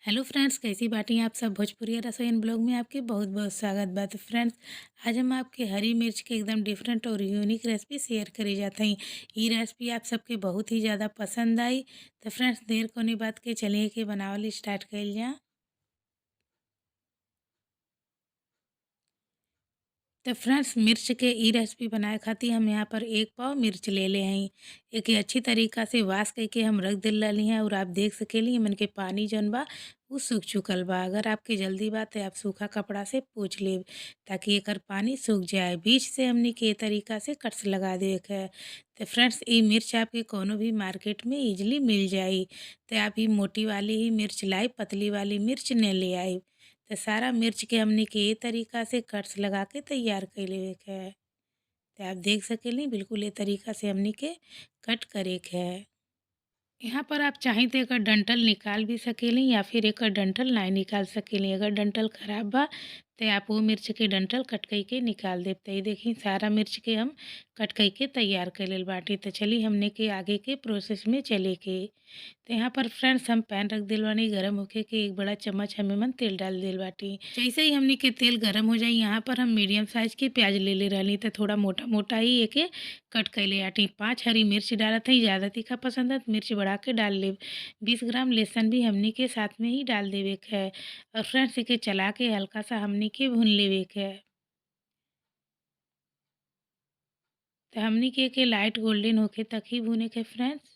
Hello friends, कैसी बाटी आप सब। भोजपुरिया रसोई ब्लॉग में आपके बहुत बहुत स्वागत बा। तो फ्रेंड्स, आज हम आपके हरी मिर्च के एकदम डिफरेंट और यूनिक रेसिपी शेयर करे जाते हैं। ये रेसिपी आप सबके बहुत ही ज़्यादा पसंद आई। तो फ्रेंड्स, देर कोने बात के चलिए के बनावल स्टार्ट कर जा। तो फ्रेंड्स, मिर्च के ई रेसिपी बनाए खातिर हम यहाँ पर 1 पाव मिर्च ले ले हैं। एक अच्छी तरीका से वाश करके हम रख दिल रही हैं और आप देख सकेली मन के पानी जौन बा वो सूख चुकल बा। अगर आपके जल्दी बा तो आप सूखा कपड़ा से पोंछ लेब ताकि एकर पानी सूख जाए। बीच से हमने के तरीका से कट्स लगा दे है। तो फ्रेंड्स, ये मिर्च आपके कोनो भी मार्केट में ईजिली मिल जाई। तो आप ही मोटी वाली ही मिर्च लाई, पतली वाली मिर्च न ले आई। तो सारा मिर्च के हमने के ये तरीका से कट्स लगा के तैयार कर लेवे के है। तो आप देख सकेली बिल्कुल ये तरीका से हमने के कट करे के है। यहाँ पर आप चाहें तो एकर डंठल निकाल भी सकेली या फिर एकर डंठल नहीं निकाल सकेली। अगर डंठल ख़राब बा तो आप वो मिर्च के डंठल कट कई के निकाल देब। तो ये देखी सारा मिर्च के हम कट कई के तैयार कर लेल बाटी। तो चली हमने के आगे के प्रोसेस में चले के। तो यहाँ पर फ्रेंड्स, हम पैन रख दिल बानी गरम होके के 1 बड़ा चम्मच हमें मन तेल डाल दिल बाटी। जैसे ही हमने के तेल गरम हो जाए, यहाँ पर हम मीडियम साइज़ के प्याज ले ले रही। तो थोड़ा मोटा मोटा ही एक कट कर ले आटी। 5 हरी मिर्च डालत है, ज़्यादा तीखा पसंद है तो मिर्च बढ़ा के डाल ले। 20 ग्राम लहसुन भी हमने के साथ में ही डाल देवे के है। और फ्रेंड्स, इके चला के हल्का सा हमने के भून लेवे के है। तो हमने के लाइट गोल्डन होके तक ही भूने के फ्रेंड्स।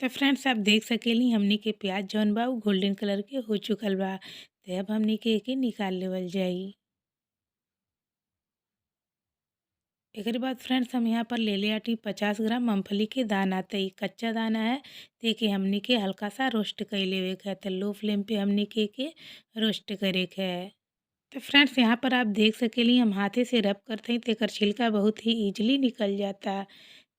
तो फ्रेंड्स, आप देख सकेली हमनी के प्याज जौन बा वो गोल्डन कलर के हो चुकल बा। तो अब हमनी के एके निकाल लेवल जाई। एक बाद फ्रेंड्स, हम यहाँ पर ले ले आटी 50 ग्राम मूँगफली के दाना। तो ये कच्चा दाना है, तो एके हमनी के हल्का सा रोस्ट कर लेवे के है। तो लो फ्लेम पे हमनी के एके रोस्ट करे के है। तो फ्रेंड्स, यहाँ पर आप देख सकेली हम हाथे से रब करते हैं तो एकर छिलका बहुत ही ईजिली निकल जाता।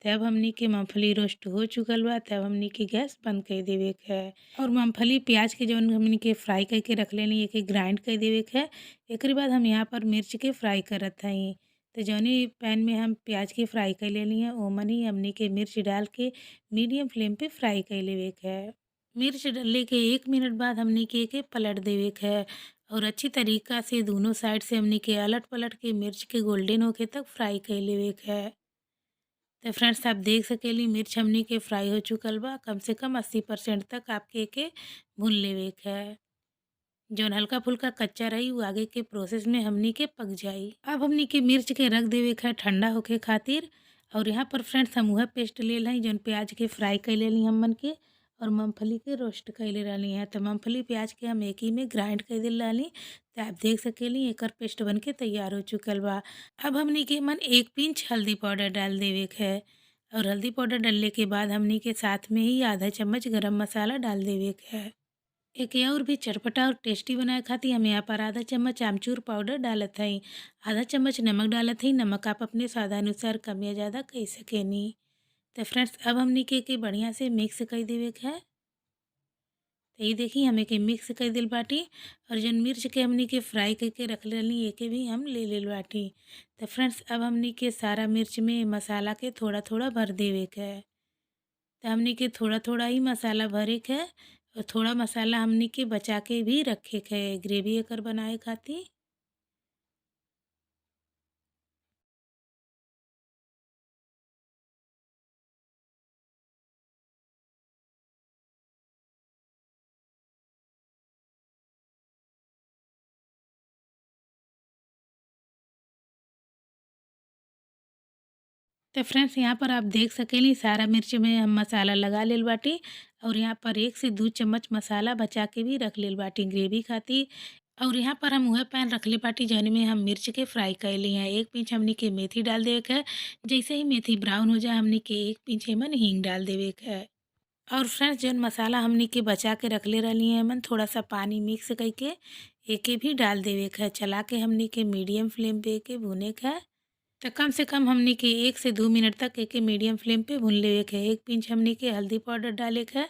तब हमनी के मूँगफली रोस्ट हो चुकल बा। तब हमनी के गैस बंद कर देवे के है। और मूँगफली प्याज के जौन हमनी के फ्राई करके रख लेनी एके ग्राइंड कर देवे के है। एकरे बाद हम यहाँ पर मिर्च के फ्राई करत हई। तो जौनी पैन में हम प्याज के फ्राई कर लेनी है, ओमन ही हमनी के मिर्च डाल के मीडियम फ्लेम पे फ्राई कर लेवे के है। मिर्च डालने के 1 मिनट बाद हमनी के एके पलट देवे के है और अच्छी तरीका से दोनों साइड से हमनी के अलट पलट के मिर्च के गोल्डन होके तक फ्राई कर लेवे के है। तो फ्रेंड्स, आप देख सकेली मिर्च हमनी के फ्राई हो चुकल बा। कम से कम 80% तक आपके एके भून लेवे के है। जौन हल्का फुल्का कच्चा रही वो आगे के प्रोसेस में हमनी के पक जाई। अब हमनी के मिर्च के रख देवे के है ठंडा होके खातिर। और यहाँ पर फ्रेंड्स, हम वह पेस्ट ले लई जौन प्याज के फ्राई कर लेली हमन के और मूँगफली के रोस्ट कर ले रही हैं। तो मूँगफली प्याज के हम एक ही में ग्राइंड कर दिल रही। तो आप देख सकेली एकर पेस्ट बन के तैयार हो चुकल बा। अब हमनी के मन 1 पिंच हल्दी पाउडर डाल देवे के है। और हल्दी पाउडर डालने के बाद हमनी के साथ में ही आधा चम्मच गरम मसाला डाल देवे के है। एक और भी चटपटा और टेस्टी बनाए खातिर हम यहाँ पर आधा चम्मच आमचूर पाउडर डालत हई, आधा चम्मच नमक डालत हई। नमक आप अपने स्वादानुसार कम या ज़्यादा कर सकेनी। तो फ्रेंड्स, अब हमनी के बढ़िया से मिक्स कर देवे के है। तो ये देखी हम एके मिक्स कर दिल बाटी। और जौन मिर्च के हमनी के फ्राई करके रख लेनी एके भी हम ले लेल बाटी। तो फ्रेंड्स, अब हमनी के सारा मिर्च में मसाला के थोड़ा थोड़ा भर देवे के है। तो हमनी के थोड़ा थोड़ा ही मसाला भरे के है और थोड़ा मसाला हमनी के बचा के भी रखे के है ग्रेवी एकर बनाए खातिर। तो फ्रेंड्स, यहाँ पर आप देख सकेली सारा मिर्च में हम मसाला लगा लेल बाटी। और यहाँ पर 1 से 2 चम्मच मसाला बचा के भी रख लेल बाटी ग्रेवी खातिर। और यहाँ पर हम वह पैन रख ले बाटी जौन में हम मिर्च के फ्राई कर ली हैं। 1 पिंच हमनी के मेथी डाल देवे के है। जैसे ही मेथी ब्राउन हो जाए हमनी के 1 पिंच एमन हींग डाल देवे के है। और फ्रेंड्स, जौन मसाला हमनी के बचा के रख ले रही हैं एमन थोड़ा सा पानी मिक्स करके एके भी डाल देवे के है। चला के हमनी के मीडियम फ्लेम पे एके भुने के है। तो कम से कम हमनी के 1 से 2 मिनट तक एके मीडियम फ्लेम पे भून लेवे के है। 1 पिंच हमनी के हल्दी पाउडर डाले के है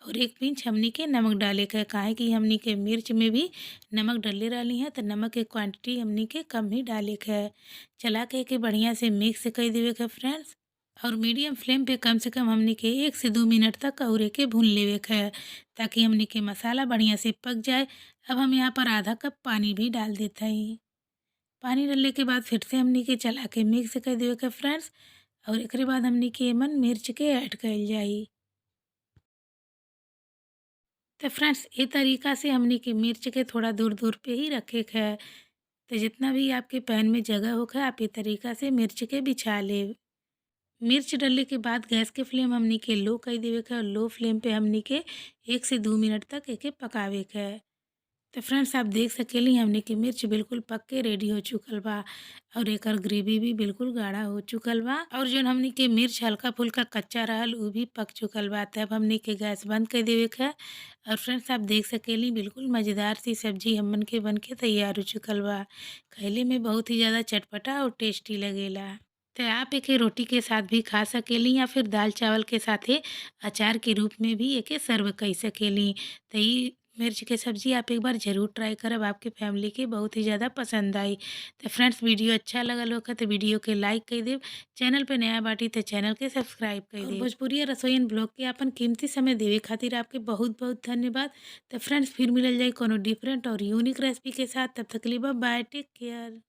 और 1 पिंच हमनी के नमक डाले के है। काहे कि हमनी के मिर्च में भी नमक डलले रही है तो नमक के क्वांटिटी हमनी के कम ही डाले के है। चला के एके बढ़िया से मिक्स कर देवे के है फ्रेंड्स। और मीडियम फ्लेम पे कम से कम हमनी के 1 से 2 मिनट तक और एके भून लेवे के है, ताकि हमनी के मसाला बढ़िया से पक जाए। अब हम यहाँ पर आधा कप पानी भी डाल देते हैं। पानी डालने के बाद फिर से हमनी के चला के मिक्स कर देवे के फ्रेंड्स। और एकरे बाद हमनी के एमन मिर्च के ऐड कइल जाई। तो फ्रेंड्स ये तरीका से हमनी के मिर्च के थोड़ा दूर दूर पे ही रखे के है। तो जितना भी आपके पैन में जगह होखे आप ये तरीका से मिर्च के बिछा ले। मिर्च डालने के बाद गैस के फ्लेम हमनी के लो कर देवे के और लो फ्लेम पे हमनी के 1 से 2 मिनट तक एके पकावे के है। तो फ्रेंड्स आप देख सकेली हमनी के मिर्च बिल्कुल पक के रेडी हो चुकल बा और एकर ग्रेवी भी बिल्कुल गाढ़ा हो चुकल बा और जो हमनी के मिर्च हल्का फुल्का कच्चा रहल उ भी पक चुकल बा। तब हमनी के गैस बंद कर देवे के है। और फ्रेंड्स आप देख सकेली बिल्कुल मज़ेदार सी सब्जी हमन के बन के तैयार हो चुकल बा। खइले में बहुत ही ज़्यादा चटपटा और टेस्टी लगेला। तो आप एके रोटी के साथ भी खा सकेली या फिर दाल चावल के साथे अचार के रूप में भी एके सर्व कर सकेली। तो ई मिर्च के सब्ज़ी आप एक बार ज़रूर ट्राई करब, आपके फैमिली के बहुत ही ज़्यादा पसंद आई। तो फ्रेंड्स वीडियो अच्छा लगल होखे तो वीडियो के लाइक कर देब, चैनल पे नया बाटी तो चैनल के सब्सक्राइब कर देब। भोजपुरिया रसोईन ब्लॉग के अपन कीमती समय देवे खातिर आपके बहुत बहुत धन्यवाद। तो फ्रेंड्स फिर मिलल जाए कोनो डिफरेंट और यूनिक रेसिपी के साथ। तब तक के लिए बाय, टेक केयर।